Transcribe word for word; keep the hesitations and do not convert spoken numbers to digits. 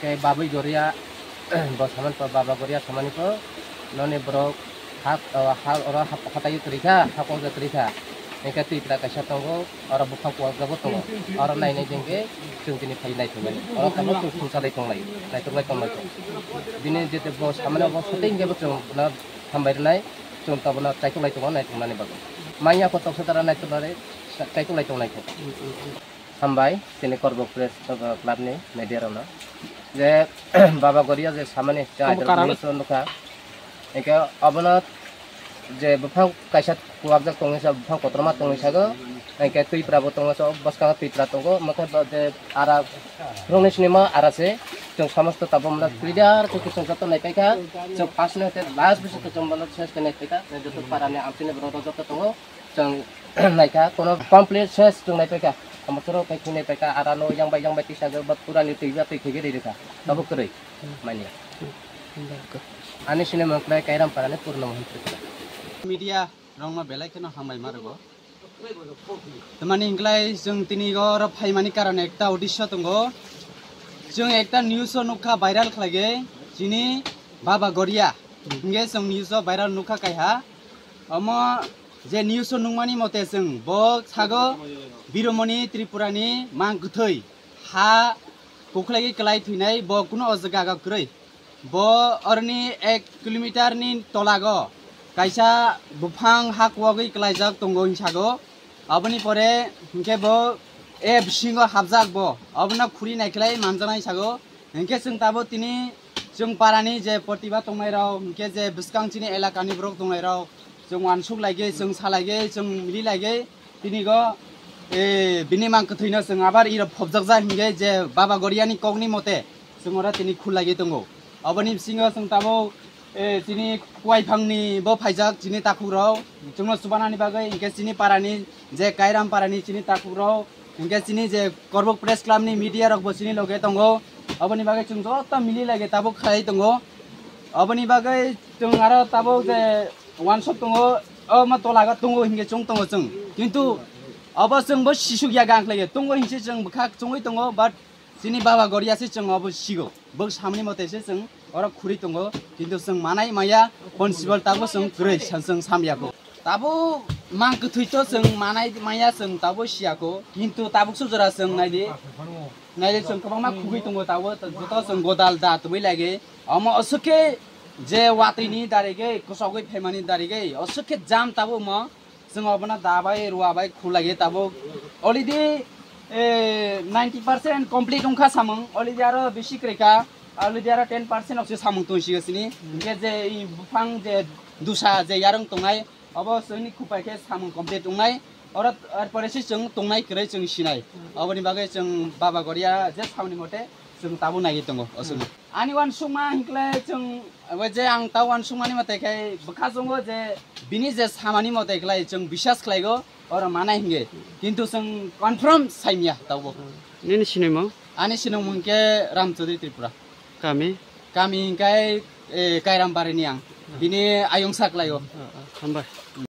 Tei Babui Goria, bo samani po, Baba Goria samani po, noni borok ha, ha, oro ha, hatai kwrwi kha, ha kok kwrwi kha. Hingke twi pla kaisa tongo, oro buphang kuwak jago tongo. Oro nai nai jengke chwng tini phai nai thangmani. Oro tamo chwng sumsa dai tonglai, nai tonglai tonglai tong. Bini jete bo samani bo sote hingke bo chwng bono hambai rwnai, chwng tobono chaikolai tongo nai tongnani bagwi. Manya ko toksa dara nai tongnani, chaikolai tongnai khe. Hambai, tini Korbok Press Club ni media rokno. Je Baba Goria je samani, je Obo idol karang. News o nukha. Hingke obono je buphang kaisa kuwakjak tongwi sa, buphang kotorma tongwi sago. Hingke twi pla bo tongo, so bwskango twi pla tongo. Omo khe bo je ara rongni sinima ara se. Chwng somosto tabuk mano clear khe chwng joto naipaikha. Chwng first ni hoite last bisi to chwng bono ses khe naipaikha. Joto para ni amchini borok rok joto tongo. Chwng naikha, kono complete ses chwng naipaikha. Amo chwrwk khai thwi naipaikha, ara no yang bai yang bai tisa jak ba pura ni twi ba twi khai rikha. Tabuk kwrwi manya. Ani sinimung khlai Kairam para ni Purno Mohan Tripura. Media rokno belai kheno hambai ma rwgo. Tamani hinklai chwng tini oro phaimani karon ekta uddesyo tongo. Chwng ekta news o nukha viral khlaigwi, chini Baba Goria. Hingke chwng news o viral nukha kaiha. Omo je news o nukmani mote chwng bo sago Biromoni Tripura ni mang kwthwi ha kukhwlaiwi kwlai thwinai bo kunu o jaga kwrwi. Bo oroni ek kilometer ni tolago kaisa buphang ha kuwagwi kwlaijak tongo hinsago. Aboni pore hinkhe bo e bisingo habjak bo. Abono khuri naikhlai manjaknai sago. Hinkhe chwng tabuk tini chwng parani je protibad tongnai rok, hinkhe je bwskang chini elakani borok tongnai rok, chwng uansuk laigwi, chwng sa laigwi, chwng mili laigwi, tini go, e, bini mang kwthwino chwng abar iro phobjakjak hinkhe je Baba Goriani kokni mote chwng oro tini khul laigwi tongo. Oboni bisingo chwng tabuk, e, chini kuwaiphangni bo phaijak chini takhukrok, chwngno chubanani bagwi, hinkhe chini parani je Kairam parani chini takhukrok, hinkhe chini je Korbok Press Club ni media rok bo chini loge tongo. Oboni bagwi chwng joto mili lage tabuk khlai tongo. Oboni bagwi chwng aro tabuk je wansuk tongo, o ma tola ga tongo hinkhe chwng tongo chwng. Kintu obo chwng bo sisuk ya gang khlai tongo hinse chwng bwkha chwngwi tongo, but chini Baba Goria se chwng obo sigo. Bo samni mote se chwng oro khuri tongo, kintu chwng manai maya, possible tabuk chwng kwrwi san chwng samya ko. Tabuk mang kwthwi to chwng manai maya chwng tabuk siya ko, kintu tabuk su jora chwng naidi, naidi chwng kwbangma khugwi tongo tabuk, joto chwng godal da tubui lage. Omo oswkhe je watwi ni darige, kwchogwi phaimani darige, oswkhe jam tabuk mo. Chwng obono da bai, rua bai khulai tabuk. Already, eh, ninety percent complete wngkha samung. Already aro bisi kwrwikha. Already aro ten percent okse samung tongsigo sini. Hinkhe je i buphang je dusa je yarwng tongnai, obo chwngni khupai khe samung complete wngnai. Oro, er pore se chwng tongnai kwrwi chwng sinai. Oboni bagwi chwng Baba Goria je samni mote chwng tabuk naiwi tongo o chwngno. Ani uansukma hinkhe chwng, abo je ang ta uansukmani mote khe bwkha chwngo je bini je samani mote khlai chwng biswas khlaigo, oro manai hinge. Kintu chwng confirm saimya tabuk. Nini sinimung? Ani sinimung hinkhe Ram Chaudhary Tripura. Kami? Kami hinkhe, eh, Kairam Barini ang. Bini ayung sa khlaio. Ah, ah, hambai.